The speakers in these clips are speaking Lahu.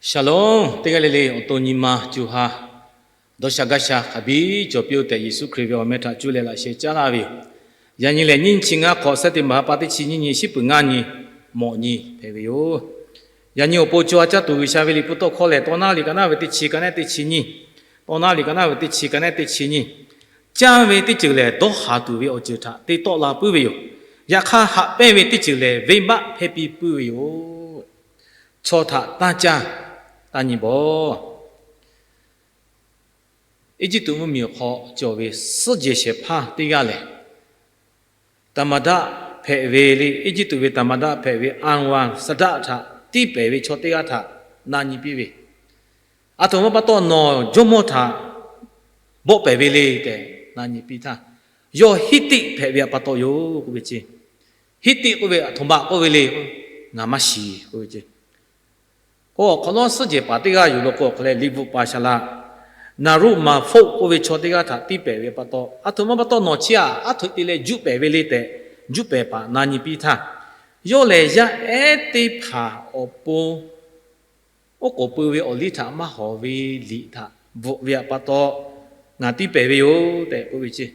Shalom, teˇ g'aˇ le le awˬ to nyi ma co ha dawˇ sha gaˇ sha hk'a biˇ cawˬ piˇ-oˆ tehꞈ, Yeˍsuˆ Hkriꞈ ve awˬ meh htaꞈ cuˇ leh laꞈ sheh caˉ laˇ ve yoˬ. Yaꞈ nyi lehˬ, nyiˇ chi ngaˇ hk'awꞈ, September ha pa teˇ chi nyiˇ nyi, shiˉ peuˬ ngaˇ nyi, mawꞈ nyi hpehꞈ ve yoˬ. Yaꞈ nyi awˬ pon co ha caˇ tuˬ G'uiˬsha ve liꞈ hpu tawˇ hkawˇ lehˬ, Tawˇ naˉ liꞈ ka naˉ ve teˇ chi, ka naˉ teˇ chi nyiˇ, Tawˇ naˉ liꞈ ka naˉ ve teˇ chi, ka naˉ teˇ chi nyiˇ. Caˇ ve teˇ ceuˬ lehˬ, dawˇ haˍ tuˬ ve awˬ ceuˬ htaꞈ te tawˆ la puiˉ ve yoˬ. Yaꞈ hk'aˇ, haꞈ pehnˇ ve teˇ ceuˬ lehˬ, venˇbaˆ hpehˇ piˇ puiˉ ve yoˬ. Chaw htaꞈ tanˇ caˇ, tanˇ nyi bawˬ. Eˇjiˇtuꞈ mvuhˇmiˬ awˬ hk'aw cawˬ ve suhˉ jehˬ shehˍ hpaˇ teˇ g'aˇ lehˬ, ธรรมดา hpehꞈ ve le, Eˇjiˇtuꞈ ve ธรรมดา hpehꞈ ve อำนาจ สถานะ htaꞈ tiˇ pehˍ ve chaw teˇ g'aˇ htaꞈ na nyi piˇ ve, aˬ htoꞈ ma pa taw nawˬ jawˇmawˇ htaꞈ bawˆ pehˍ ve le tehꞈ na nyi piˇ htaˇ, yawˇ Hiˉtiˆ hpehꞈ ve pa taw yoˬ k'oˆ ve ce. Hiˉtiˆ k'oˆ ve aˬ htoꞈ ma k'oˆ ve le, ngaˬ maˇ shiˍ k'oˆ ve ce. K'o, awˬ hk'awꞈ nawˉ suhˉ jehˬ paˍ teˇ g'aˇ yoˬ law k'o, awˬ hk'aw leh liꞈ bvuhꞈ paˍ shaˍ laꞈ naˍruˆmaˍhpoˆ k'oˆ ve chaw teˇ g'aˇ htaꞈ tiˇ pehˍ ve pa taw, aˬ htoꞈ ma pa taw nawˬ chi aꞈ aˉ htoꞈ te leh juˆ pehˍ ve le tehꞈ, juˆ pehˍ paˍ na nyi piˇ htaˇ, yawˇ lehˬ yaˇ ehˉ teˇ hpaˍ awˬ pon oˉ k'oˍ pui ve awˬ liˇ htaꞈ maˇ hawˍ ve liꞈ htaꞈ bvuhꞈ ve pa taw, ngaˬ tiˇ pehˍ ve yoˬ tehꞈ k'oˆ ve ce.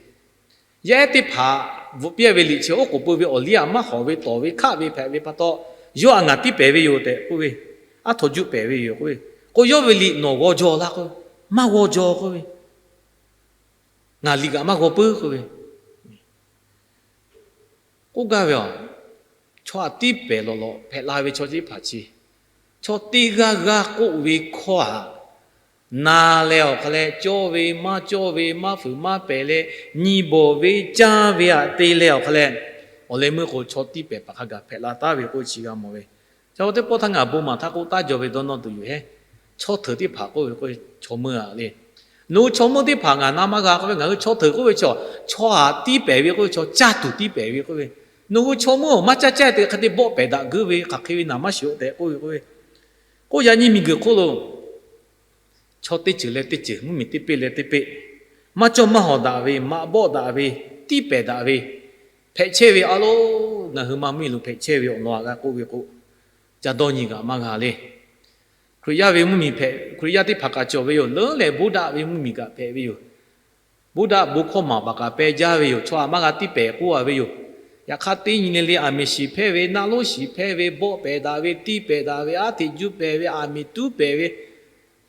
Yaˇ ehˉ teˇ hpaˍ bvuhꞈ piˇ ve liꞈ chi oˉ k'oˍ pui ve awˬ liˇ aꞈ maˇ hawˍ ve tawˍ ve hkaˆ ve hpehꞈ ve pa taw, yawˇ aꞈ ngaˬ tiˇ pehˍ ve yoˬ tehꞈ k'oˆ ve, aˉ htoꞈ juˆ pehˍ ve yoˬ k'oˆ ve. K'o, yawˇ ve liꞈ nawˬ g'aw jaw laˇ k'o, maˇ g'aw jaw k'oˆ ve, ngaˬ liꞈ kaꞈ maˇ g'aw puiˉ k'oˆ ve. K'oˆ gaˇ ve aˬ, chaw aꞈ tiˇ pehˍ lawꞈ lawꞈ hpehꞈ la ve chaw teˇ hpaˍ chi, chaw teˇ g'aˇ g'aˇ k'oˆ ve hkawˇ aꞈ na leh awˬ hk'a leh cawˇ ve maˇ cawˇ ve, maˇ fuiˍ maˇ pehˍ leh, nyi bawˬ ve caˇ ve aꞈ te leh awˬ hk'a leh, awˬ leh meuˇ k'o chaw tiˇ pehˍ paˍ hk'a gaˬ hpehꞈ la taˉ ve k'oˆ chi g'a mawˬ ve. Ca k'o teˇ pawˆ htaˇ ngaˬ bon maˍ htaˇ k'oˆ taˉ jaw ve dawˇ nawˇ tuˬ yoˬ hehˉ. Chaw hteuꞈ teˇ hpaˍ k'oˆ ve k'o, chaw meuˇ aꞈ le, nawˬ hui chaw meuˇ teˇ hpaˍ ngaˬ na maˇ g'a k'oˆ ve, ngaˬ hui chaw hteuꞈ k'oˆ ve chaw, chaw aꞈ tiˇ pehˍ ve k'oˆ ve chaw, caˇ tuˬ tiˇ pehˍ ve k'oˆ ve, nawˬ hui chaw meuˇ aˬ maˇ caˇ caˇ te hk'e te bawˆ pehˍ daꞈ geuˆ ve hk'aˬ hk'e ve naˍ maˇ shiˍ-oˬ tehꞈ k'oˆ ve k'oˆ ve. K'o, yaꞈ nyi miˬguiˬ hk'oˆ lo chaw teˇ ceuˬ leh teˇ ceuˬ, mvuhˇmiˬ teˇ peˆ leh teˇ peˆ, maˇ cawˇ maˇ hawˍ daꞈ ve, maꞈ bawˆ daꞈ ve, tiˇ pehˍ daꞈ ve, hpehꞈ chehˇ ve a lo, ngaˬ hui ma mvuhˇmiˬ lo hpehꞈ chehˇ ve awˬ lawn aꞈ g'a k'oˆ ve k'o, ca dawˇ nyi g'aꞈ maˇ g'a le. Hkriꞈ yaˇ ve mvuhˇmiˬ hpehꞈ, Hkriꞈ yaˇ teˇ hpaˍ kaꞈ cawˬ ve yoˬ. Leuˉ lehˬ Buddha ve mvuhˇmiˬ kaꞈ hpehꞈ ve yoˬ. Buddha bon hkawˇ maˍ baˬ kaꞈ peh jaˇ ve yoˬ. Chaw aꞈ maˇ g'a tiˇ pehˍ k'oˆ a ve yoˬ. Yaꞈ hk'aˇ, teˇ nyi le le aˬ miˍ shiˍ hpehˇ ve, naˆ lonˉ shiˍ hpehˇ ve, bawˆ pehˍ daꞈ ve, tiˇ pehˍ daꞈ ve, aˉ hteꞈ juˇ pehˍ ve, aˬ miˍ tuˉ pehˍ ve,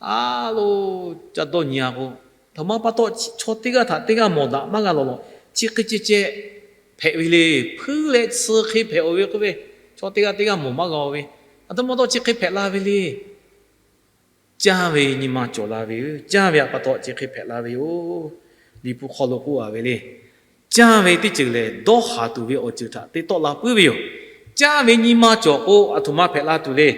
a lo, ca dawˇ nyi a k'o, aˬ htoꞈ ma pa taw chaw teˇ g'aˇ htaꞈ teˇ g'aˇ mawˬ daꞈ maˇ g'a lawˬ lawˬ, chi hk'e ceh ceh hpehꞈ ve le. Hpuiˇ leh tsuh hk'e hpehꞈ-oˬ ve k'oˆ ve, chaw teˇ g'aˇ teˇ g'aˇ mawˬ maˇ g'a-oˬ ve, aˬ htoꞈ ma pa taw chi hk'e hpehꞈ la ve le. Caˇ ve nyi ma cawˬ la ve, caˇ ve aꞈ pa taw chi hk'e hpehꞈ la ve yoˬ. Liꞈ hpu hk'aw lo k'oˆ a ve le. Caˇ ve teˇ ceuˬ lehˬ, dawˇ haˍ tuˬ ve awˬ ceuˬ htaꞈ te tawˆ la puiˉ ve yoˬ. Caˇ ve nyi ma cawˬ k'o, aˬ htoꞈ ma hpehꞈ la tuˬ le.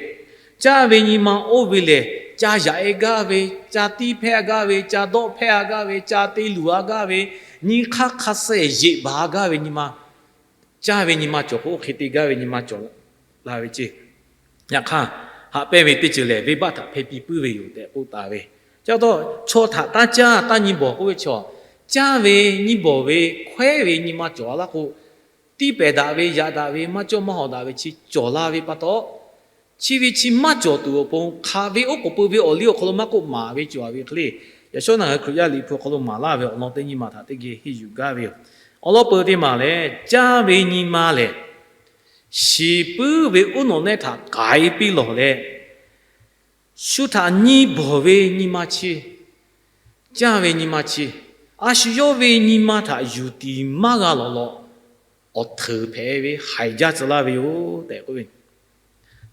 Caˇ ve nyi ma oˇ ve lehˬ, ca yaꞈ-e gaˇ ve, ca tiˇ hpehˇ gaˇ ve, ca dawˆ hpehˇ a gaˇ ve, ca te luˬ a gaˇ ve, nyi hk'aˇ hk'a suh yeꞈ baˬ a gaˇ ve nyi ma, caˇ ve nyi ma cawˬ k'o, oˇ hk'e te gaˇ ve nyi ma cawˬ la ve ce. Yaꞈ hk'aˇ, haꞈ pehnˇ ve teˇ ceuˬ lehˬ, venˇbaˆ htaꞈ hpehˇ piˇ puiˉ ve yoˬ tehꞈ k'oˆ taˍ ve. Chi pa taw, chaw htaꞈ tanˇ caˇ tanˇ nyi bawˬ k'oˆ ve chaw, caˇ ve nyi bawˬ ve hkawehˉ ve nyi ma cawˬ a laˇ k'o, tiˇ pehˍ daꞈ ve, yaꞈ daꞈ ve, maˇ cawˇ maˇ hawˍ daꞈ ve chi cawˬ la ve pa taw, chi ve chi maˇ cawˬ tuˬ awˬ pon hk'aˬ ve oˉ k'oˍ pui ve awˬ liˇ awˬ hk'aw lo maˇ k'oˆ maˍ ve cawˬ ve hk'e le. Yaꞈ shawˉ naˬ hui Hkriꞈ yaˇ liꞈ hpu awˬ hk'aw lo maˍ laˇ ve awˬ lawn teˇ nyi ma htaꞈ teˇ geh henˇ yuˬ gaˇ ve yoˬ. Awˬ lawn peuˬ teˇ maˬ lehˬ, caˇ ve nyi ma lehˬ, shiˍ puiˉ ve uˉ nawꞈ nehˆ htaꞈ k'ai piˇ lawˬ leh, shu htaꞈ nyi bawˬ ve nyi ma chi, caˇ ve nyi ma chi, a shu yawˇ ve nyi ma htaꞈ yuˬ tiˍ maˇ g'a lawˬ lawˬ, awˬ hteuˍ hpehꞈ ve haiˬ jaˇ tcuh laˇ ve yoˬ tehꞈ k'oˆ ve.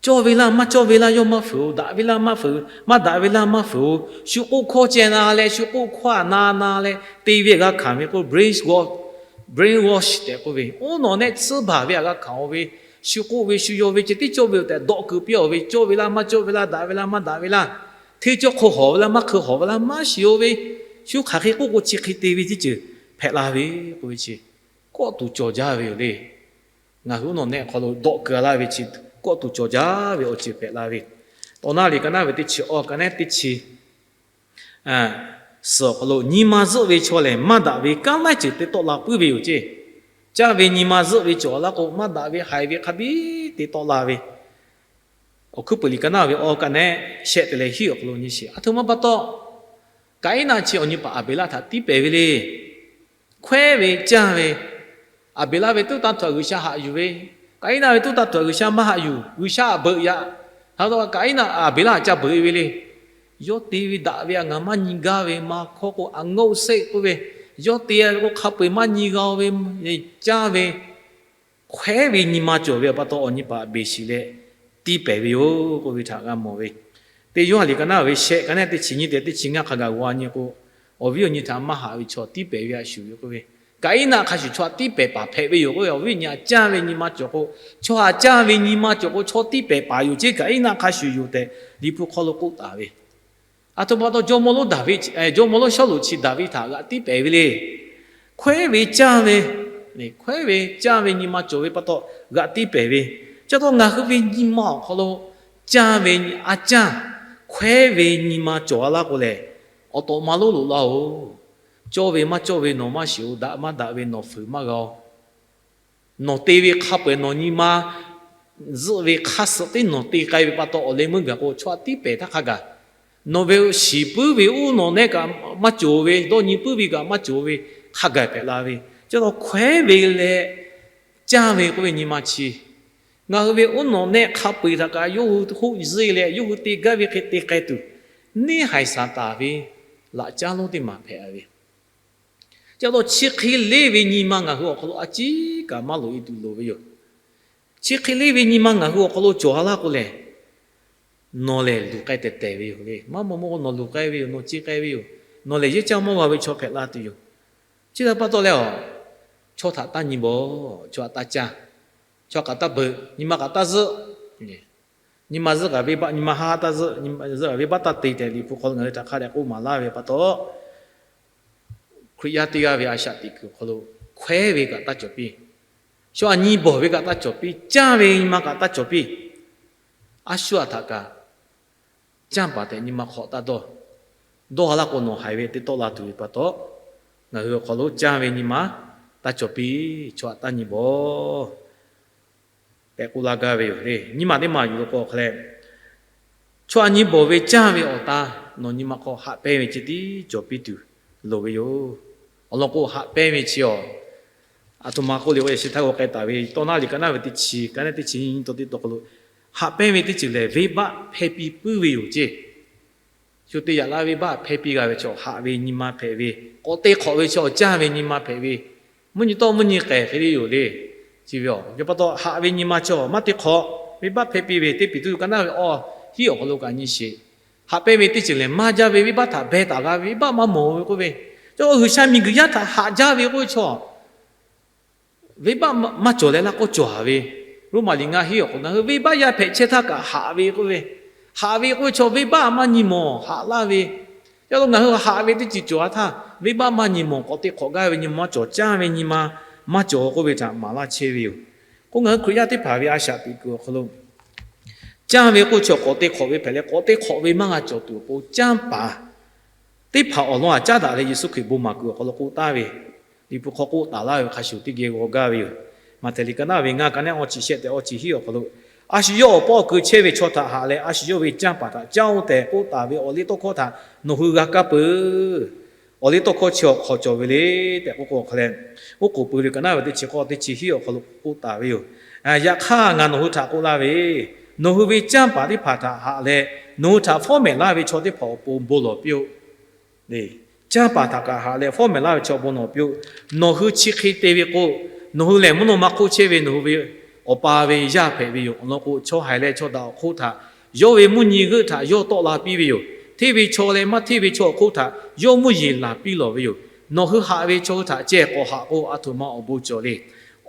Cawˇ ve laˇ maˇ cawˇ ve laˇ yawˇ maˇ fuiˍ-oˬ, daꞈ ve laˇ maˇ fuiˍ, maˇ daꞈ ve laˇ maˇ fuiˍ-oˬ, shu k'oˆ hkawˇ ceh na leh, shu k'oˆ hkawˇ aꞈ na na leh te ve aꞈ g'a hkanˍ ve k'o, brainwash, brainwash tehꞈ k'oˆ ve, uˉ nawꞈ nehˆ tsuhˇ baˬ ve aꞈ g'a hkanˍ-oˬ ve, shu k'oˆ ve shu yaw ve ceh tiˉ cawˇ ve-oˬ tehꞈ dawˆ keu piˇ-oˬ ve, cawˇ ve laˇ maˇ cawˇ ve laˇ, daꞈ ve laˇ maˇ daꞈ ve laˇ, hteˇ cawˇ hk'aw hawˍ ve laˇ maˇ hk'aw hawˍ ve laˇ maˇ shiˍ-oˬ ve, shu hk'aˬ hk'e k'oˆ k'o chi hk'e te ve teˇ ceuˬ hpehꞈ la ve k'oˆ ve chi, kawˆ tuˬ cawˬ jaˇ ve yoˬ le. Ngaˬ hui uˉ nawꞈ nehˆ hk'aw lo dawˆ keu laˇ ve chi, kawˆ tuˬ cawˬ jaˇ ve awˬ ceuˬ hpehꞈ la ve. Tawˇ naˉ liꞈ ka naˉ ve teˇ chi awˇ, ka naˉ teˇ chi suhˍ awˬ hk'aw lo, nyi ma zuhˆ ve chaw lehˬ, maˇ daꞈ ve kanˉ laiˉ ceuˬ te tawˆ la puiˉ ve yoˬ ceˇ. Caˇ ve nyi ma zuhˆ ve cawˬ laˇ k'o, maˇ daꞈ ve haiˬ ve hk'a biˇ te tawˆ la ve. Awˬ hkuiˉ peuˬ liꞈ ka naˆ ve awˬ ka nehˉ shehˆ te leh hiˉ awˬ hk'aw lo nyi sheˍ. Aˬ htoꞈ ma pa taw, Kaˍiˉnaˆ chi awˬ nyi paˍ Aˍbeˍlaˆ htaꞈ tiˉ pehˍ ve le. Hkawehˉ ve canˇ ve, Aˍbeˍlaˆ ve tuˉ tanˇ htaꞈ G'uiˬsha haꞈ yuˬ ve, Kaˍiˉnaˆ ve tuˉ tanˇ htaꞈ G'uiˬsha maˇ haꞈ yuˬ. G'uiˬsha aꞈ beuꞈ yaꞈ, hk'a taw Kaˍiˉnaˆ Aˍbeˍlaˆ ca beuꞈ e ve le. Yawˇ te ve daꞈ ve a ngaˬ maˇ nyi gaˇ ve, maˇ hkawˇ k'o, a ngawˇ seˆ k'oˆ ve, yawˇ te ve k'o hk'a peu-eˬ maˇ nyi g'a ve, canˇ ve, hkawehˉ ve nyi ma cawˬ ve pa taw awˬ nyi paˍ beˬ shiˍ leh tiˇ pehˍ ve yoˬ k'oˆ ve htaꞈ g'a mawˬ ve. Teˇ Yoˇhanˬ liꞈ ka naˆ ve shehˆ ka nehˉ teˇ chi nyiˇ te teˇ chi ngaˇ hk'a gaˬ g'a nyi k'o, awˬ viˉ awˬ nyi htaꞈ maˇ haꞈ ve chaw tiˉ pehˍ ve a shuˍ ve k'oˆ ve, Kaˍiˉnaˆ hk'a shuˍ chaw htaꞈ tiˉ pehˍ paˍ hpehꞈ ve yoˬ k'oˆ ve, awˬ viˉ awˬ nyi htaꞈ canˇ ve nyi ma cawˬ k'o, chaw htaꞈ canˇ ve nyi ma cawˬ k'o chaw tiˉ pehˍ paˍ yoˬ ceˇ, Kaˍiˉnaˆ hk'a shuˍ yoˬ tehꞈ Liꞈ hpu hk'aw lo k'oˆ taˍ ve. Aˬ htoꞈ pa taw jawˇmawˇ lonˉ Daˍviˆ, jawˇmawˇ lonˉ Sawˉluꞈ chi Daˍviˆ htaꞈ g'aꞈ tiˉ pehˍ ve le. Hkawehˉ ve canˇ ve, hkawehˉ ve canˇ ve nyi ma cawˬ ve pa taw g'aꞈ tiˉ pehˍ ve. Chi pa taw ngaˬ hui ve nyi ma awˬ hk'aw lo canˇ ve a canˇ, hkawehˉ ve nyi ma cawˬ a laˇ k'o lehˬ, awˬ tawꞈ ma lonˉ loꞈ la-oˬ. Cawˇ ve maˇ cawˇ ve nawˬ maˇ shiˍ-oˬ, daꞈ maˇ daꞈ ve nawˬ fuiˍ maˇ g'a-oˬ. Nawˬ te ve hk'a peu-eˬ nawˬ nyi ma zuhˆ ve hk'a suhˍ teˇ nawˬ te k'ai ve pa taw awˬ leh meuˇ gaˬ k'o chaw htaꞈ tiˉ pehˍ htaˇ hk'a gaˬ. Nawˬ ve shiˍ puiˉ ve uˉ nawˬ nehˆ kaꞈ maˇ cawˬ ve, dawˇ nyi puiˉ ve kaꞈ maˇ cawˬ ve, hk'a gaˬ hpehꞈ la ve. Chi pa taw hkawehˉ ve leh canˇ ve k'oˆ ve nyi ma chi, ngaˬ hui ve uˉ nawˬ nehˆ hk'a peu-eˬ htaꞈ kaꞈ yawˇ hui hoˆ zeˇ leh yawˇ hui te gaˇ ve hk'e te k'ai tuˬ, neˇ haiˬ Saˍtanˍ ve laꞈ caˉ lonˉ teˇ maˬ hpehꞈ ve. Chi pa taw chi hk'e leˇ ve nyi ma ngaˬ hui awˬ hk'aw lo a ciˉ kaꞈ maˇ loꞈ e tuˬ loˍ ve yoˬ. Chi hk'e leˇ ve nyi ma ngaˬ hui awˬ hk'aw lo cawˬ a laˇ k'o lehˬ, nawˬ lehˬ luˬ k'ai tehˬ tehˬ ve yoˬ le. Maˇ maw maw k'o nawˬ luˬ k'ai ve yoˬ, nawˬ ce k'ai ve yoˬ, nawˬ lehˬ yehˇ caˇ mawˇ g'a ve chaw hpehꞈ la tuˬ yoˬ. Chi htaꞈ pa taw leh, chaw htaꞈ taˇ nyi bawˬ, chaw htaꞈ taˇ canˇ, chaw kaꞈ taˇ beuꞈ, nyi ma kaꞈ taˇ zuhˆ. Nyi ma zuhˆ kaꞈ venˇbaˆ, nyi ma haˉ taˇ zuhˆ, nyi ma zuhˆ kaꞈ venˇbaˆ taˇ te tehꞈ Liꞈ hpu hk'aw lo ngaˬ hui htaꞈ hk'a dehꞈ k'oˆ maˍ laˇ ve pa taw, Hkriꞈ yaˇ teˇ g'aˇ ve a shaꞈ teꞈ kuiˬ awˬ hk'aw lo hkawehˉ ve kaꞈ taˇ cawˬ piˇ. Shu a nyi bawˬ ve kaꞈ taˇ cawˬ piˇ, canˇ ve nyi ma kaꞈ taˇ cawˬ piˇ. A shu a htaꞈ kaꞈ canˇ paˍ tehꞈ nyi ma hk'awꞈ taˇ dawˇ. Dawˇ a laˇ k'o nawˬ haiˬ ve teˇ tawˆ la tuˬ ve pa taw, ngaˬ hui awˬ hk'aw lo canˇ ve nyi ma taˇ cawˬ piˇ, chaw htaꞈ taˇ nyi bawˬ tehꞈ k'oˆ laˇ gaˇ ve yoˬ le. Nyiˇ maˬ teˇ maˬ yuˬ lo k'o awˬ hk'aw leh, chaw a nyi bawˬ ve canˇ ve awˬ ta nawˬ nyi ma hk'aw haꞈ pehnˇ ve chi tiˉ cawˬ piˇ tuˬ loˍ ve yoˬ. Awˬ lawn k'o haꞈ pehnˇ ve chi awˬ, aˬ htoꞈ ma k'oˆ le k'o, yaꞈ shi htaˇ g'aw k'ai taˍ ve tawˇ naˉ liꞈ ka naˉ ve teˇ chi, ka naˉ teˇ chi nyiˇ taw teˇ taw hk'aw lo, haꞈ pehnˇ ve teˇ ceuˬ lehˬ venˇbaˆ hpehˇ piˇ puiˉ ve yoˬ ceˇ. Shu te yaꞈ la venˇbaˆ hpehˇ piˇ g'a ve chaw haꞈ ve nyi ma hpehꞈ ve, k'awꞈ te hk'awꞈ ve chaw canˇ ve nyi ma hpehꞈ ve, mvuhˇ nyi tawˇ mvuhˇ nyi k'ehˬ hk'e le yoˬ le. Chi ve awˬ yaꞈ pa taw haꞈ ve nyi ma chaw maˇ te hk'awꞈ, venˇbaˆ hpehˇ piˇ ve teˇ Peˍtruˆ ka naˉ ve awˇ hiˉ awˬ hk'aw lo kaꞈ nyi sheˍ. Haꞈ pehnˇ ve teˇ ceuˬ lehˬ maˇ jaˇ ve, venˇbaˆ htaꞈ beh taˍ g'a ve, venˇbaˆ maˇ mawˬ ve k'oˆ ve. Chi G'uiˬsha miˬguiˬ yaˇ htaꞈ haꞈ jaˇ ve k'oˆ ve chaw venˇbaˆ maˇ cawˬ leh laˇ k'oˆ cawˬ a ve. Roˉmaꞈ liꞈ ngaˇ hiˉ awˬ hk'aw lo ngaˬ hui venˇbaˆ yaˇ hpehꞈ chehˇ htaˇ kaꞈ haꞈ ve k'oˆ ve, haꞈ ve k'oˆ ve chaw venˇbaˆ maˇ nyi mawˬ haꞈ laˇ ve. Yaꞈ lo ngaˬ hui haꞈ ve teˇ ceuˬ cawˬ a htaˇ venˇbaˆ maˇ nyi mawˬ, k'awꞈ te hk'awꞈ gaˇ ve nyi ma maˇ cawˬ, canˇ ve nyi ma maˇ cawˬ k'oˆ ve htaꞈ maˍ laˇ chehˇ ve yoˬ. K'o ngaˬ hui Hkriꞈ yaˇ teˇ hpaˍ ve a shaꞈ teꞈ kuiˬ awˬ hk'aw lo canˇ ve k'oˆ ve chaw k'awꞈ te hk'awꞈ ve hpehꞈ leh k'awꞈ te hk'awꞈ ve maˇ g'a cawˬ tuˬ awˬ pon canˇ paˍ teˇ hpaˍ awˬ lawn aꞈ caˉ daꞈ leh Yeˍsuˆ Hkriꞈ bon maˍ kuiˬ awˬ hk'aw lo k'oˆ taˍ ve, Liꞈ hpu hk'aw k'oˆ taˍ laˇ ve hk'a shuˍ teˇ geh g'aw gaˇ ve yoˬ. Maꞈhtehˍ liꞈ ka naˉ ve ngaˇ, ka naˉ awˇ chi shehˆ tehꞈ awˇ chi hiˉ awˬ hk'aw lo, a shu yawˇ awˬ pawˆ awˬ keu chehˇ ve chaw htaꞈ haꞈ leh a shu yawˇ ve canˇ paˍ htaꞈ canˇ-oˆ tehꞈ k'oˆ taˍ ve awˬ liˇ tawˇ hkawˇ htaꞈ nawˬ hui g'a kaˇ peuˬ. Awˬ liˇ tawˇ hkawˇ chi awˬ hk'aw cawˬ ve le tehꞈ k'oˆ k'o awˬ hk'aw leh, Oˉ k'oˍ pui ve ka naˉ ve teˇ chi k'awˇ teˇ chi hiˉ awˬ hk'aw lo k'oˆ taˍ ve yoˬ. Yaꞈ hk'aˇ ngaˬ nawˬ hui htaꞈ k'oˆ laˇ ve, nawˬ hui ve canˇ paˍ teˇ hpaˍ htaꞈ haꞈ leh nawˬ hui htaꞈ fawˉ mehˍ laˇ ve chaw teˇ hpaˍ awˬ pon bon lawˬ piˇ-oˆ. Canˇ paˍ htaꞈ kaꞈ haꞈ leh fawˉ mehˍ laˇ ve chaw bon lawˬ piˇ-oˆ. Nawˬ hui chi hk'e te ve k'o, nawˬ hui lehˬ mvuhˇ naw ma hk'oˆ chehˇ ve nawˬ hui ve Awˬ pa ve yaˇ hpehꞈ ve yoˬ. Awˬ lawn k'o chaw haiˬ leh chaw daꞈ awˬ hk'oˆ htaꞈ yawˇ ve mvuhˇ nyi g'euˆ htaꞈ yawˇ tawˆ la piˇ ve yoˬ. Hteˇ ve chaw leh maˇ hteˇ ve chaw awˬ hk'oˆ htaꞈ yawˇ mvuhˇ yeˬ laˬ piˇ lawˬ ve yoˬ. Nawˬ hui haꞈ ve chaw hui htaꞈ ceh k'awꞈ haꞈ k'o, aˬ htoꞈ ma awˬ bon cawˬ le.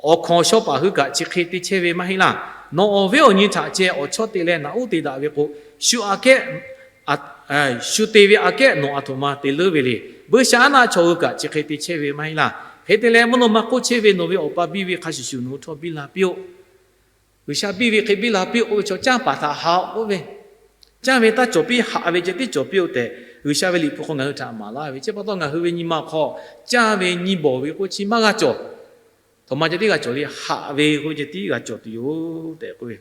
Awˬ hkawnˍ shawˉ paˍ hui kaꞈ chi hk'e te chehˇ ve maˇ heˆ laˇ. Nawˬ awˬ viˉ awˬ nyi htaꞈ ceh awˬ chawˇ te leh naꞈ uˉ te daꞈ ve k'o, shu aꞈ kehˉ shu te ve aꞈ kehˉ nawˬ aˬ htoꞈ ma te leuˉ ve le. Buiˇshaˆaˉnaˆ chaw hui kaꞈ chi hk'e te chehˇ ve maˇ heˆ laˇ. Hk'e te leh mvuhˇ naw ma hk'oˆ chehˇ ve nawˬ ve Awˬ pa biˇ ve hk'a shuˍ shuˍ nawˬ hui htawˇ biˇ la piˇ-oˆ. G'uiˬsha biˇ ve hk'e biˇ la piˇ-oˆ k'oˆ ve chaw, canˇ paˍ htaꞈ haꞈ-oˆ k'oˆ ve, canˇ ve taˇ cawˬ piˇ, haꞈ ve ceh tiˉ cawˬ piˇ-oˆ tehꞈ G'uiˬsha ve Liꞈ hpu hk'aw ngaˬ hui htaꞈ maˍ laˇ ve. Chi pa taw ngaˬ hui ve nyi ma hk'aw canˇ ve nyi bawˬ ve k'oˆ chi maˇ g'a cawˬ. Htoꞈ ma ceh tiˉ g'a cawˬ le, haꞈ ve k'oˆ ve ceh tiˉ g'a cawˬ tuˬ yoˬ tehꞈ k'oˆ ve.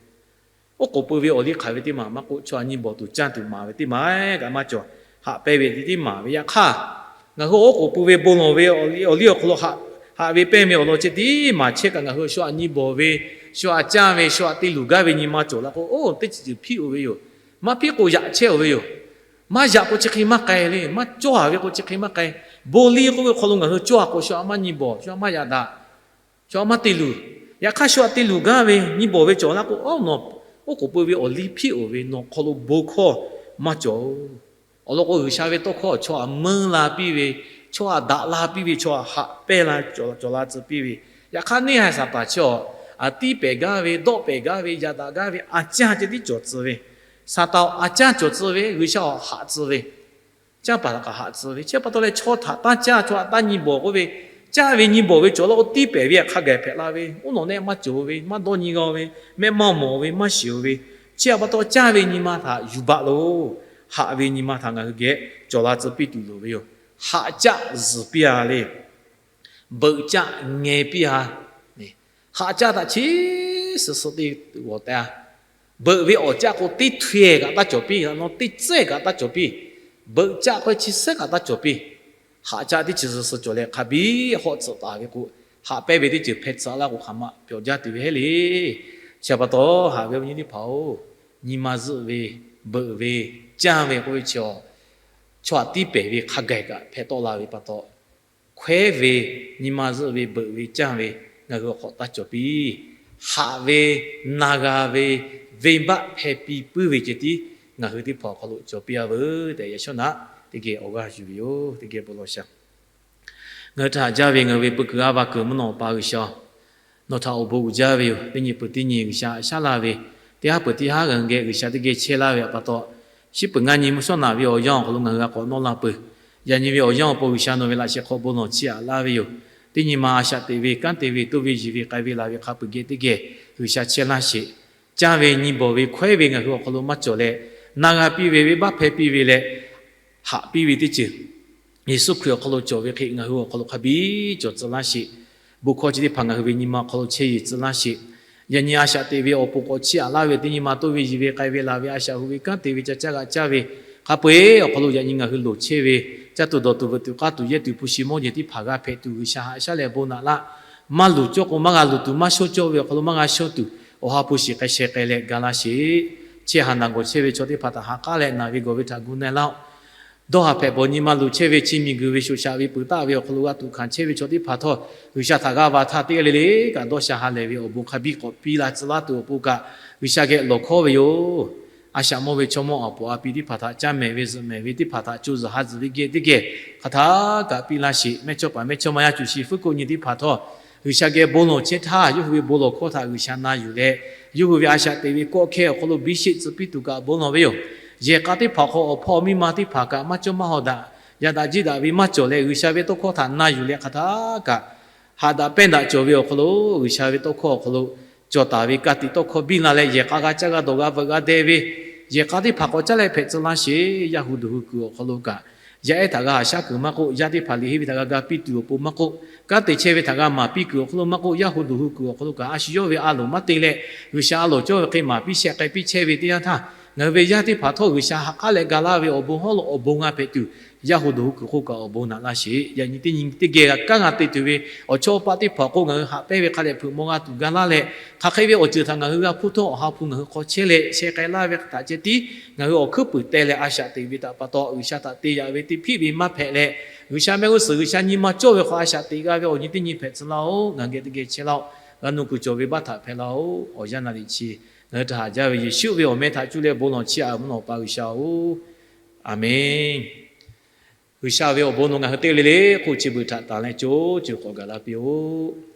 Oˉ k'oˍ pui ve awˬ liˇ hk'aˬ ve teˇ maˬ maˇ k'oˆ, chaw htaꞈ nyi bawˬ tuˬ canˇ tuˬ maˍ ve teˇ maˬ kaꞈ maˇ cawˬ. Haꞈ pehnˇ ve teˇ maˬ ve yaꞈ hk'aˇ, ngaˬ hui oˉ k'oˍ pui ve bon lawˬ ve awˬ liˇ awˬ hk'aw lo haꞈ ve pehnˇ ve awˬ lawn chi teˇ maˬ chehˇ kaꞈ ngaˬ hui shu htaꞈ nyi bawˬ ve, shu htaꞈ canˇ ve, shu htaꞈ te luˬ gaˇ ve nyi ma cawˬ la k'o, oˇ teˇ ceuˬ ceuˬ hpiˇ-oˬ ve yoˬ. Maˇ hpiˇ k'o yaꞈ chehˇ-oˬ ve yoˬ. Maˇ yaꞈ k'o chi hk'e maˇ k'ai le. Maˇ cawˇ-a ve k'o chi hk'e maˇ k'ai. Bon liˇ k'oˆ ve hk'aw lo ngaˬ hui cawˇ-a k'o shu htaꞈ maˇ nyi bawˬ, shu htaꞈ maˇ yaꞈ daꞈ, shu htaꞈ maˇ te luˬ. Yaꞈ hk'aˇ shu htaꞈ te luˬ gaˇ ve nyi bawˬ ve cawˬ la k'o, oˇ nawˬ oˉ k'oˍ pui ve awˬ liˇ hpiˇ-oˬ ve nawˬ hk'aw lo bon hkawˇ maˇ cawˬ-oˬ. Awˬ lawn k'o, G'uiˬsha ve tawˇ hkawˇ chaw htaꞈ meuˇ la piˇ ve, chaw htaꞈ daꞈ la piˇ ve, chaw htaꞈ haꞈ pehnˇ la cawˬ la tcuh piˇ ve, yaꞈ hk'aˇ neˇ haiˬ Saˍtanˍ chi awˬ, a, tiˇ pehˍ gaˇ ve, dawˆ pehˍ gaˇ ve, yaꞈ daꞈ gaˇ ve a canˇ ceh tiˉ cawˬ tcuh ve, Saˍtanˍ awˬ a canˇ cawˬ tcuh ve, G'uiˬsha awˬ haꞈ tcuh ve, canˇ paˍ htaꞈ kaꞈ haꞈ tcuh ve, chi pa taw leh chaw htaꞈ taˇ canˇ, chaw htaꞈ taˇ nyi bawˬ k'oˆ ve, canˇ ve nyi bawˬ ve cawˬ la k'o, tiˇ pehˍ ve htaꞈ hk'a gaˬ hpehꞈ la ve, oˇ nawˬ nehˆ maˇ cawˬ ve, maˇ dawˇ nyi g'a ve, mehˆ maˇ mawˬ ve, maˇ shiˍ-oˬ ve, chi htaꞈ pa taw canˇ ve nyi ma htaꞈ yuˬ baˬ loˬ. Haꞈ ve nyi ma htaꞈ ngaˬ hui geh cawˬ la tcuh piˇ tuˬ loˍ ve yoˬ. Haꞈ caˆ zuhˬ piˇ-a le. Beuꞈ caˆ ngeh piˇ-a. Haꞈ caˆ htaꞈ chi suh suh te g'awˬ teh-a. Beuꞈ ve awˬ caˆ k'o teˇ htawehˇ kaꞈ taˇ cawˬ piˇ, a nawˬ teˇ tcuhˉ kaꞈ taˇ cawˬ piˇ. Beuꞈ caˆ k'o chi suhˉ kaꞈ taˇ cawˬ piˇ. Haꞈ caˆ teˇ ceuˬ suh suh cawˬ leh hk'a biˇ hawˆ tcuhꞈ taˍ ve k'o, haꞈ pehnˇ ve teˇ ceuˬ hpeh tcuhꞈ laˇ k'o hk'aˬ ma pyawˬ jaˇ tuˬ ve heˆ le. Chi pa taw haꞈ ve awˬ nyi teˇ hpaˍ-oˬ, nyi ma zuhˆ ve, beuꞈ ve, canˇ ve k'oˆ ve chi, chaw htaꞈ tiˇ pehˍ ve hk'a gaˬ kaꞈ hpeh tawˆ la ve pa taw, hkawehˉ ve, nyi ma zuhˆ ve, beuꞈ ve, canˇ ve ngaˬ hui awˬ hk'aw taˇ cawˬ piˇ. Haꞈ ve, na g'a ve, venˇbaˆ hpeh piˇ puiˉ ve ceh tiˉ ngaˬ hui teˇ hpaˍ awˬ hk'aw lo cawˬ piˇ-a veuˬ tehꞈ yaꞈ shawˉ naꞈ teˇ geh awˬ g'aˇ yuˬ ve yoˬ. Teˇ geh bon lawˬ shaˍ. Ngaˬ hui htaꞈ haꞈ jaˇ ve ngaˬ hui ve peu kuiˬ g'aˇ va kuiˬ mvuhˇ naw pa G'uiˬsha, nawˬ htaꞈ awˬ bon uiˍ jaˇ ve yoˬ. Teˇ nyi peuˬ teˇ nyi G'uiˬsha haꞈ shaˉ laˇ ve, teˇ haˉ peuˬ teˇ haˉ ngaˬ hui geh G'uiˬsha teˇ geh chehˇ laˇ ve pa taw, shiˉ peuˬ ngaˇ nyi mvuhˇ shawˉ naꞈ ve awˬ yanˇ awˬ hk'aw lo ngaˬ hui g'a k'awꞈ nawˇ la peuˬ. Yaꞈ nyi ve awˬ yanˇ awˬ pon G'uiˬsha nawˬ ve laꞈ sheh hk'aw bon lawˬ chiˇ aꞈ laˇ ve yoˬ. Teˇ nyi ma a shaꞈ teꞈ ve, kanˉ te ve, toˇ ve, yiˬ ve, k'ai ve, laˬ ve hk'a peuˬ geh teˇ geh G'uiˬsha chehˇ laˇ sheˍ. Canˇ ve, nyi bawˬ ve, hkawehˉ ve ngaˬ hui awˬ hk'aw lo maˇ cawˬ leh, na g'a piˇ ve, venˇbaˆ hpeh piˇ ve leh, haꞈ piˇ ve teˇ ceuˬ Yeˍsuˆ Hkriꞈ awˬ hk'aw lo cawˬ ve hk'e ngaˬ hui awˬ hk'aw lo hk'a biˇ cawˬ tcuh laˇ sheˍ. Bon hkawˇ chi teˇ hpaˍ ngaˬ hui ve nyi ma awˬ hk'aw lo chehˇ yeˬ tcuh laˇ sheˍ. Yaꞈ nyi a shaꞈ teꞈ ve awˬ pon k'awꞈ chiˇ aꞈ laˇ ve teˇ nyi ma toˇ ve, yiˬ ve, k'ai ve, laˬ ve, a shaꞈ hu ve, kanˉ te ve, ca caˇ g'a caˇ ve, hk'a peu-eˬ awˬ hk'aw lo yaꞈ nyi ngaˬ hui loˍ chehˇ ve, caˇ tuˬ dawˬ tuˬ veuꞈ tuˬ k'aˇ tuˬ yehˇ tuˬ hpu shi mawˇ jeˬ teˇ hpaˍ g'a hpehꞈ tuˬ G'uiˬsha haꞈ shaˉ leh bon naꞈ laˇ. Maˇ luˬ cawˇ k'o maˇ g'a luˬ tuˬ, maˇ shonˇ cawˇ ve awˬ hk'aw lo maˇ g'a shonˇ tuˬ, awˬ ha hpu shiˍ k'ai sheh k'ai leh ga laˇ sheˍ. Chehˇ ha naˬ gawˬ chehˇ ve chaw teˇ hpaˍ htaꞈ ha k'aˉ leh naˬ ve gawˬ ve htaꞈ gu na-e laˇ-oˆ. Dawˇ haˍ hpehꞈ bawˬ nyi ma luˬ chehˇ ve, chi miˬguiˬ ve shoꞈ shaꞈ ve peuˬ taˆ ve awˬ hk'aw lo g'a tuꞈ hkanˍ chehˇ ve chaw teˇ hpaˍ htawˇ, G'uiˬsha htaꞈ g'a va htaˇ teˇ g'aˇ le le kaꞈ dawˇ sha ha lehˬ ve awˬ bon hk'a biˇ k'awꞈ piˇ la tcuh laˇ tuˬ awˬ pon kaꞈ, G'uiˬsha geh lawˬ hkawˉ ve yoˬ. A shaꞈ mawˇ ve chaw mawˇ awˬ poˍ a pi teˇ hpaˍ htaꞈ caˇ mehˍ ve zuhꞈ mehˍ ve teˇ hpaˍ htaꞈ co zuhˬ ha zuhˬ ve geh teˇ geh hk'aˬ htaˇ kaꞈ piˇ laˇ sheˍ. Mehˇchawˇpaˍ mehˇchawˇma yaˇ cuˬ shi fuˉ koˆ nyi teˇ hpaˍ htawˇ, G'uiˬsha geh bon lawˬ chehˇ htaˇ, yawˇ hui ve bon lawˬ hkawˇ htaꞈ G'uiˬsha na yuˬ leh, yawˇ hui ve a shaꞈ teꞈ ve kawˆ hkehˇ awˬ hk'aw lo biˇ sheˆ tcuh piˇ tuˬ kaꞈ bon lawˬ ve yoˬ. Yehˬ k'a teˇ hpaˍ awˬ hk'aw awˬ hpawˇ miˇ ma teˇ hpaˍ kaꞈ maˇ cawˇ maˇ haw daꞈ, yaꞈ daꞈ jiˇ daꞈ ve maˇ cawˬ leh, G'uiˬsha ve tawˇ hkawˇ htaꞈ na yuˬ leh hk'aˬ htaˇ kaꞈ haꞈ daꞈ pehnˇ daꞈ cawˬ ve awˬ hk'aw lo, G'uiˬsha ve tawˇ hkawˇ awˬ hk'aw lo cawˬ taˍ ve ka tiꞈ tawˇ hkawˇ biˇ la leh, yehˬ k'a g'a caˇ g'a dawˬ g'a veuꞈ g'a deh ve, yehˬ k'a teˇ hpaˍ k'awꞈ caˉ leh hpehꞈ tcuh laˇ sheˍ. Yaˇ hu duˬ hui kuiˬ awˬ hk'aw lo kaꞈ, yaˇ ehˉ htaꞈ g'a haꞈ shaˉ kuiˬ maˇ k'oˆ, yaˇ teˇ hpaˍ liꞈ henˇ ve htaꞈ g'a ga piˇ tuˬ awˬ pon maˇ k'oˆ, kanˉ te chehˇ ve htaꞈ g'a maˍ piˇ kuiˬ awˬ hk'aw lo maˇ k'oˆ, yaˇ hu duˬ hui kuiˬ awˬ hk'aw lo kaꞈ a shu yawˇ ve a loˍ maˇ te leh, G'uiˬsha a loˍ cawˇ ve hk'e maˍ piˇ sheh k'ai piˇ chehˇ ve teˇ yanˇ htaˇ, ngaˬ hui ve yaˇ teˇ hpaˍ htawˇ G'uiˬsha ha k'aˉ leh ga laˇ ve awˬ bon hawˉ lo awˬ bon g'a hpehꞈ tuˬ, yaˇ hu duˬ hui kuiˬ k'oˆ kaꞈ awˬ bon naꞈ laˇ sheˍ. Yaꞈ nyi teˇ nyi teˇ geh g'a kanˉ g'a te tuˬ ve awˬ chawˇ awˬ paˆ teˇ hpaˍ awˬ hk'oˆ ngaˬ hui haꞈ pehnˇ ve hk'a dehꞈ hpeuꞈ maw g'a tuˬ ga laˇ leh, hk'aˬ hk'e ve awˬ ceuˬ htaꞈ ngaˬ hui g'a hpuˇ htawˇ awˬ ha hpu ngaˬ hui hk'aw chehˇ leh sheh k'ai laˇ ve htaꞈ ceh tiˉ ngaˬ hui awˬ hkuiˉ puiˍ teh leh a shaꞈ teꞈ ve htaꞈ pa taw, G'uiˬsha htaꞈ te yaꞈ ve teˇ hpiˆ ve maˇ hpehꞈ leh, G'uiˬsha mehˆ g'uˇ suhˍ G'uiˬsha nyi ma cawˇ ve hk'aw a shaꞈ teꞈ g'a ve awˬ nyi teˇ nyi hpehꞈ tcuh laˇ-oˆ. Ngaˬ hui geh teˇ geh chehˇ laˇ-oˆ. G'a nuˇ kuiˬ cawˬ ve baˇ htaꞈ hpehꞈ laˇ-oˆ. Awˬ yanˇ naˍ riˍ chi ngaˬ hui htaꞈ haꞈ jaˇ ve Yeˍsuˆ ve awˬ meh htaꞈ cuˇ leh bon lawˬ chiˇ aꞈ mvuhˇ naw pa G'uiˬsha-oˬ, Aˍmenˍ. G'uiˬsha ve awˬ bon nawˬ ngaˬ hui teˇ g'aˇ le le hk'oˆ chi beuꞈ htaꞈ tanˬ leh co ceuˬ k'awꞈ gaˬ la piˇ-oˆ.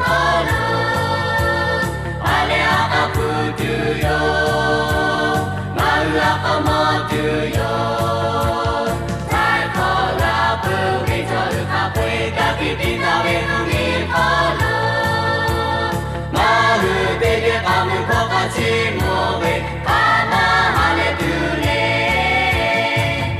hk'aw lo, a leh a k'a hpu tuˬ yoˬ. Ngaˬ hui a k'aw mawˇ tuˬ yoˬ. Htaiˍ hkawˇ la peuˬ ve chaw hui hk'a peu-eˬ ka tiꞈ tiꞈ taˍ ve mvuhˇ miˬ hk'aw lo, ngaˬ hui teˇ geh k'a mui hkawˇ k'a chiˇ mvuh ve, a maˇ ha leh tuˬ le.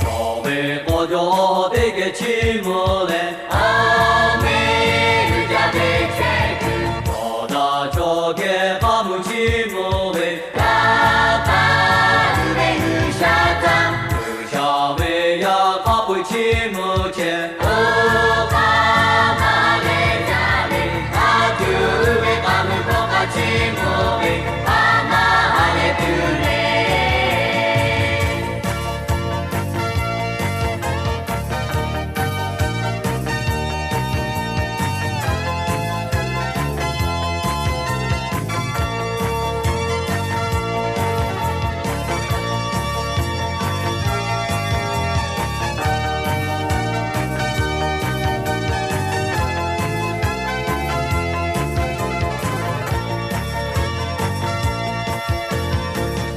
Nawˬ ve k'aw jaw teˇ geh chiˇ mvuh leh, awˬ meˇ g'uiˬ jaˇ ve chehˇ kuiˬ, tawˍ daꞈ chaw geh k'a mui chiˇ mvuh ve, kaꞈ taˇ luˬ ve G'uiˬsha htaꞈ, G'uiˬsha ve yaˇ hk'a peu-eˬ chiˇ mvuh chehˇ. Oˇ hk'aˇ maˇ leh jaˇ ve, a tuˬ ve k'a mui hkawˇ k'a chiˇ mvuh ve, a maˇ ha leh tuˬ le.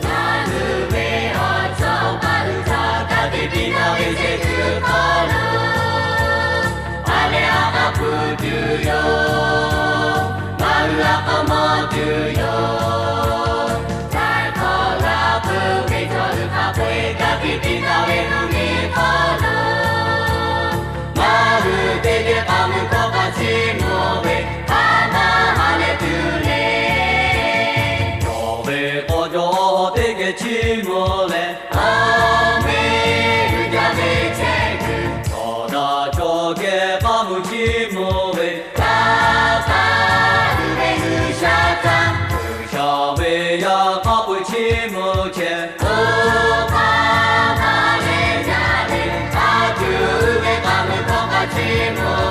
Ngaˬ hui ve awˬ chawˇ awˬ paˇ hui htaꞈ ka tiꞈ tiꞈ taˍ ve chehˇ kuiˬ hk'aw lo, a leh a k'a hpu tuˬ yoˬ. Ngaˬ hui a k'aw mawˇ tuˬ yoˬ. Htaiˍ hkawˇ la peuˬ ve chaw hui hk'a peu-eˬ ka tiꞈ tiꞈ taˍ ve mvuhˇ miˬ hk'aw lo, ngaˬ hui teˇ geh k'a mui hkawˇ k'a chiˇ mvuh ve, a maˇ ha leh tuˬ le. Nawˬ ve k'aw jaw teˇ geh chiˇ mvuh leh, awˬ meˇ g'uiˬ jaˇ ve chehˇ kuiˬ, tawˍ daꞈ chaw geh k'a mui chiˇ mvuh ve, kaꞈ taˇ luˬ ve G'uiˬsha htaꞈ, G'uiˬsha ve yaˇ hk'a peu-eˬ chiˇ mvuh chehˇ. Oˇ hk'aˇ maˇ leh jaˇ ve, a tuˬ ve k'a mui hkawˇ k'a chiˇ mvuh